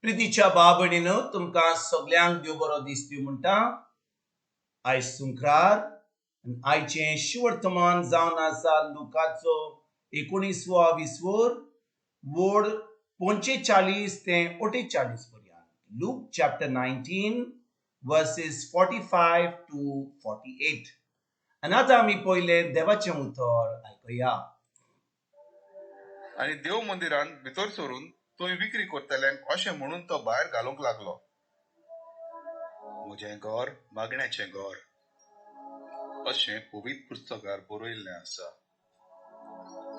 प्रितीच्या भाव भयणीनो, तुमकां सगल्यांक देव बरो दीस दिवं म्हणटा. आयज सुंक्रार आनी आयचें शिवर्तमान जावन आसा लुकाचो एकोणीसवो विसवोर वोड 45 ते 48 पर्यंत. Luke chapter 19 verses 45 to 48. आनी आतां आमी पयलें देवाचें उतर आयकुया. आनी देव मंदिरांत भितर सरून थंय विक्री करतल्यांक अशें म्हणून तो भायर घालूंक लागलो, म्हजें घर मागण्याचें घर अशें पवित्र पुस्तकार बरयल्लें आसा,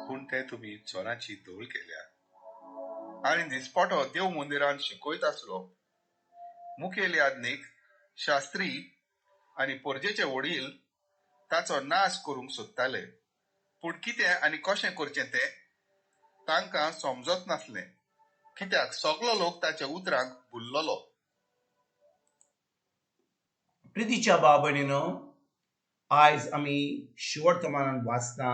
पूण तें तुमी चोरांची धोल केल्या. आनी दिसपटो देव मंदिरांत शिकयत आसलो. मुखेल याज्ञीक, शास्त्री आनी परजेचे वडील ताचो नाश करूंक सोदताले, पूण कितें आनी कशें करचें तें तांकां समजत नासलें, कित्याक सगलो लोक ताच्या उतरांक भुल्ललो. प्रितीच्या भाव भयणीनो, आयज आमी शिवर्तमानान वाचता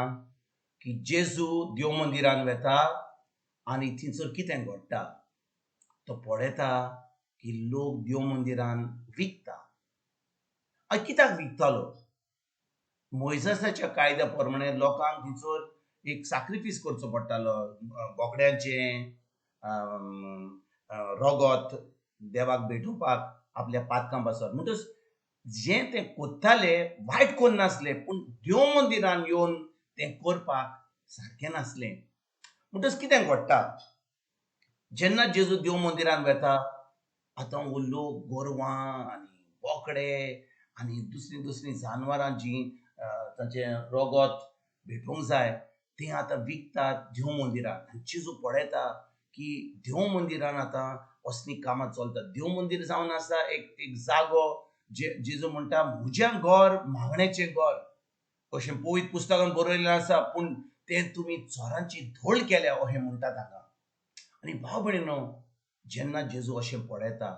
की जेजू देव मंदिरान वेता आनी थंयसर कितें घडटा. तो पळयता की लोक देव मंदिरान विकता. आनी कित्याक विकतालो? मोयजेसाच्या कायद्या प्रमाणे लोकांक थंयसर एक साक्रिफीस करचो पडटालो, बोकड्यांचें रगत देवाक भेटोवपाक आपल्या पातकां पासत. म्हणटच जें ते कोत्ताले वायट करनासले, पूण देव मंदिरान येवन तें करपाक सारकें नासलें. म्हणटच कितें घडटा, जेन्ना जेजू देव मंदिरान वेता, आतां हो लोक गोरवां आनी बोकडे आनी दुसरीं दुसरीं जानवरां जीं तांचें रगत भेटोवंक जाय तीं आतां विकतात देव मंदिरान. आनी जेजू पळयता की देव मंदिरान आतां असलीं कामां चलतात. देव मंदीर जावन आसा एक एक जागो जे जेजू म्हणटा म्हजें घर मागण्याचें घर अशें पवित्र पुस्तकान बरयल्लें आसा, पूण तें तुमी चोरांची धोल केल्या अशें म्हणटा ताका. आनी भाव भयणीनो, जेन्ना जेजू अशें पळयता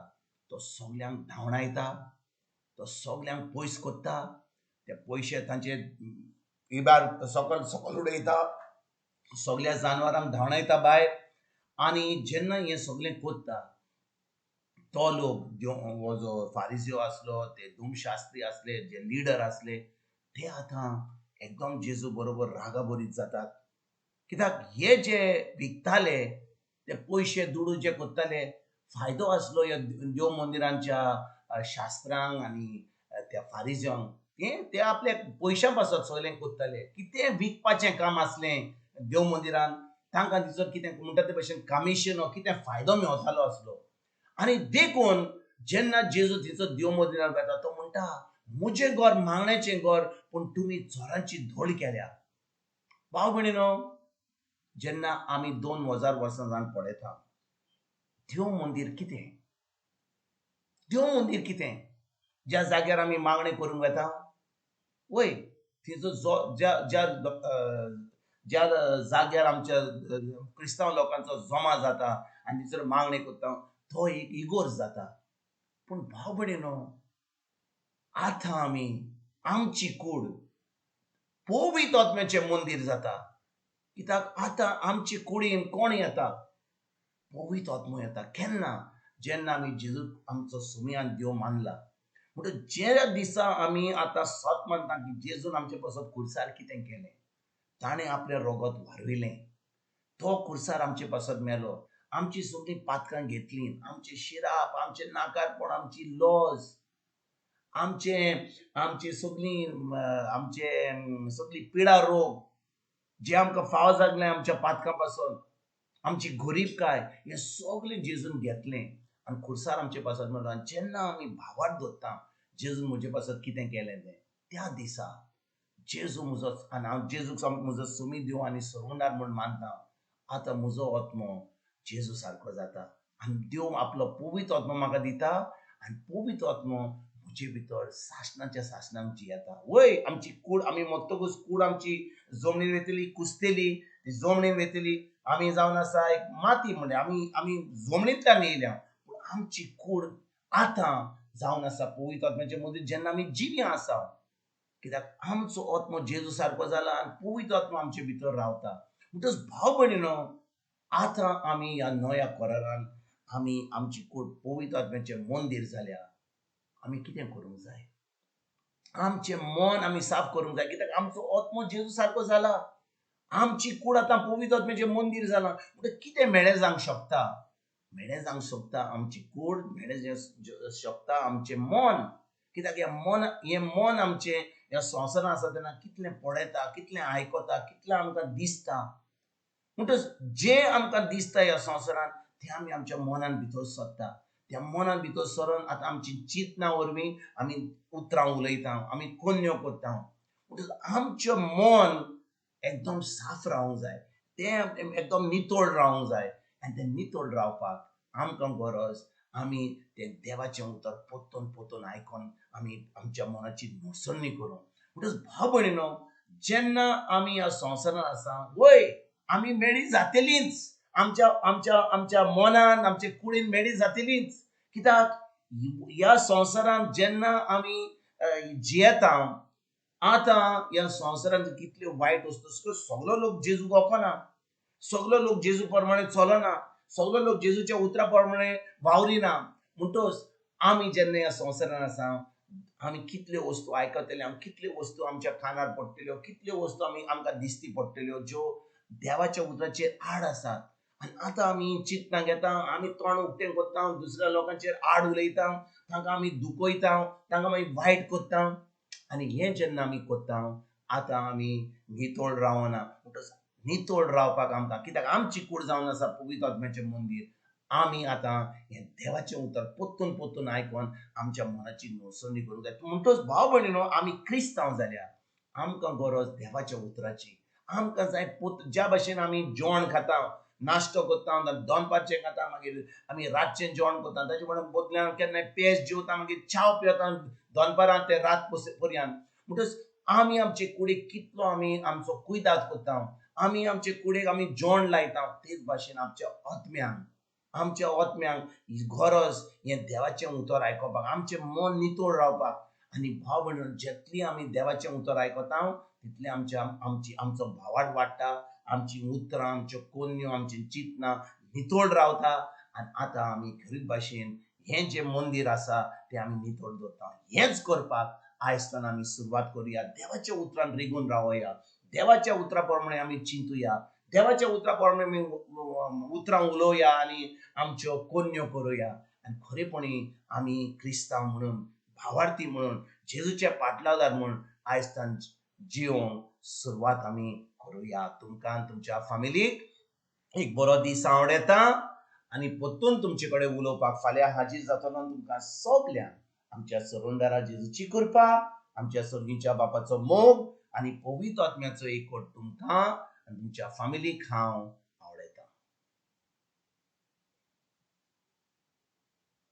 तो सगल्यांक धांवडायता, तो सगल्यांक पयस करता, ते पयशे तांचे इबार सकल सकल उडयता, सगल्या जानवरांक धांवडायता भायर. आनी जेन्ना हें सगलें करता तो लोक हो जो फारिजियो आसलो, ते धूमशास्त्री आसले, जे लिडर आसले, ते आतां एकदम जेजू बरोबर रागाभरीत जातात. कित्याक हे जे विकताले ते पयशे दुडू जे करताले, फायदो आसलो ह्या देव मंदिरांच्या शास्त्रांक आनी त्या फारिजियांक, ते आपल्या पयशां पासत सगलें करताले. कितें विकपाचें काम आसलें देव मंदिरान, तांकां तिचो कितें म्हणटा ते भशेन कमिशन कितें फायदो मेवतालो आसलो. आनी देखून जेन्ना जेजू तिचो देव मंदिरान वता तो म्हणटा म्हजें घर मागण्याचें घर, पूण तुमी चोरांची धोल केल्या. भाव भयणीनो, जेन्ना आमी 2000 वर्सां जावन पळयता देव मंदीर कितें, देव मंदीर कितें, ज्या जाग्यार आमी मागणें करूंक वता वय थंयचो जो ज्या ज्या ज्या जाग्यार आमच्या क्रिस्तांव लोकांचो जमा जाता आनी थंयसर मागणें करता तो एक इगोर्ज जाता. पूण भाव भयणीनो, आतां आमी आमची कूड पवित्र आत्म्याचें मंदीर जाता. कित्याक आतां आमची कुडीन कोण येता? पवित्र आत्मो येता. केन्ना? जेन्ना आमी जेजू आमचो सुमयान देव मानला. म्हणटच ज्या दिसा आमी आतां सत मानता की जेजून आमचे पासत खुर्सार कितें केलें, ताणें आपलें रगत वारयलें, तो खुर्सार आमचे पासत मेलो, आमची सगळीं पातकां घेतलीं, आमचें शिराप, आमचें नाकारपण, आमची लॉज, आमचे आमची सगळीं आमचे सगळी पिडा रोग जे आमकां फाव जागलें आमच्या पातकां पासून, आमची गरिबकाय, हें सगळें जेजून घेतलें आनी खुर्सार आमचे पासत मेलो. आनी जेन्ना आमी भावार्थ दवरता जेजून म्हजे पासत कितें केलें तें, त्या दिसा जेजू म्हजो आनी हांव जेजूक म्हजो सुमी देव आनी सर्वनाथ म्हूण मानता. आतां म्हजो आत्मो जेजू सारको जाता आनी देव आपलो पवित्र आत्मो म्हाका दिता आनी पवित्र आत्मो म्हजे भितर सासणाच्या सासणाक जियेता. वय आमची कूड आमी मरतकूच कूड आमची जमनीर वयतली, कुसतली, जमनीर वयतली. आमी जावन आसा एक माती, म्हणजे आमी आमी जमनींतल्यान येयल्या, पूण आमची कूड आतां जावन आसा पवित्र आत्म्याचे मदीं जेन्ना आमी जिवी आसा. कित्याक आमचो आत्मो जेजू सारको जाला आनी पवित्र आत्मो आमचे भितर रावता. म्हणटच भाव भयणीनो, आतां आमी ह्या नव्या करारान आमी आमची कूड पवित्र आत्म्याचें मंदीर जाल्या, आमी कितें करूंक जाय? आमचें मन आमी साफ करूंक जाय, कित्याक आमचो आत्मो जेजू सारको जाला. आमची कूड आतां पवित्र आत्म्याचें मंदीर जालां. म्हणटकीर कितें म्हेळें जावंक शकता? म्हेळें जावंक शकता आमची कूड, म्हेळें शकता आमचें मन, कित्याक हें मन आमचें ह्या संवसारांत आसा तेन्ना कितलें पळयता, कितलें आयकता, कितलें आमकां दिसता. म्हणटच जें आमकां दिसता ह्या संवसारांत तें आमी आमच्या मनान भितर सरता. त्या मनान भितर सरून आतां आमची चिंतना वरवीं आमी उतरां उलयता, आमी कोन्यो करता. म्हणटच आमचें मन एकदम साफ रावंक जाय, तें एकदम नितळ रावंक जाय. आनी तें नितळ रावपाक आमकां गरज आमी तें देवाचें उतर परतून परतून आयकोन आमी आमच्या मनाची न्हवसरणी करूंक. म्हणटच भाव भयणीनो, जेन्ना आमी ह्या संवसारांत आसा, वय आमी मेळी जातलींच, आमच्या आमच्या आमच्या मनान आमचे कुडीन मेळी जातलींच, कित्याक ह्या संवसारांत जेन्ना आमी जियेता, आतां ह्या संवसारांत कितल्यो वायट वस्तू, सगलो लोक जेजू वखना, सगलो लोक जेजू प्रमाणे चलना, सगलो लोक जेजूच्या उतरा प्रमाणे वावरिना. म्हणटच आमी जेन्ना ह्या संवसारांत आसा, आमी कितल्यो वस्तू आयकतले, आमी कितल्यो वस्तू आमच्या कानार पडटल्यो, कितल्यो वस्तू आमी आमकां दिसती पडटल्यो ज्यो देवाच्या उतराचेर आड आसात. आनी आतां आमी चिंतनां घेता, आमी तोंड उक्तें करता, दुसऱ्या लोकांचेर आड उलयता, तांकां आमी दुखयता, तांकां मागीर वायट करता. आनी हें जेन्ना आमी करता, आतां आमी नितळ रावना. म्हणटच नितळ रावपाक आमकां, कित्याक आमची कूड जावन आसा पवित्र आत्म्याचें मंदीर, आमी आतां हें देवाचें उतर परतून परतून आयकोन आमच्या मनाची न्हवसरणी करूंक जाय. म्हणटच भाव भयणीनो, आमी क्रिस्तांव जाल्या आमकां गरज देवाच्या उतराची. आमकां जाय ज्या भशेन आमी जेवण खाता, नाश्तो करता, दनपारचें खाता, मागीर आमी रातचें जेवण करता, ताचे बदल्यान केन्नाय पेज जेवता, मागीर च्याव पियेता दनपारां ते रात पर्यंत. म्हणटच आमी आमचे कुडीक कितलो आमी आमचो कुयदाद करता, आमी आमचे कुडीक आमी जेवण लायता, तेच भाशेन आमच्या आत्म्यांक, आमच्या आत्म्यांक गरज हें देवाचें उतर आयकोपाक, आमचें मन नितळ रावपाक. आनी भाव भयणीनो, जितली आमी देवाचें उतर आयकता तितलें आमच्या आमची आमचो भावार्थ वाडटा, आमची उतरां, आमच्यो कोन्यो, आमची चिंतनां नितळ रावता. आनी आतां आमी खरीच भाशेन हें जें मंदीर आसा तें आमी नितळ दवरता. हेंच करपाक आयज आमी सुरवात करुया. देवाच्या उतरान रिगून रावया, देवाच्या उतरा प्रमाणे आमी चिंतुया, देवाच्या उतरा प्रमाणे आमी उतरां उलोवया आनी आमच्यो कोन्यो करुया. आनी खरेपणी आमी क्रिस्तांव म्हणून, भावार्थी म्हणून, जेजूच्या पाटलादार म्हणून आयज जिवंक सुरवात आमी करुया. तुमकां तुमच्या फामिलीक एक बरो दीस आवडता आनी परतून तुमचे कडेन उलोवपाक फाल्यां हाजीर जातलो. तुमकां सगल्यांक आमच्या सरोंदारा जेजूची कृपा, आमच्या सर्गीच्या बापाचो मोग आनी पवित्र आत्म्याचो एकवट तुमकां आनी तुमच्या फामिलीक हांव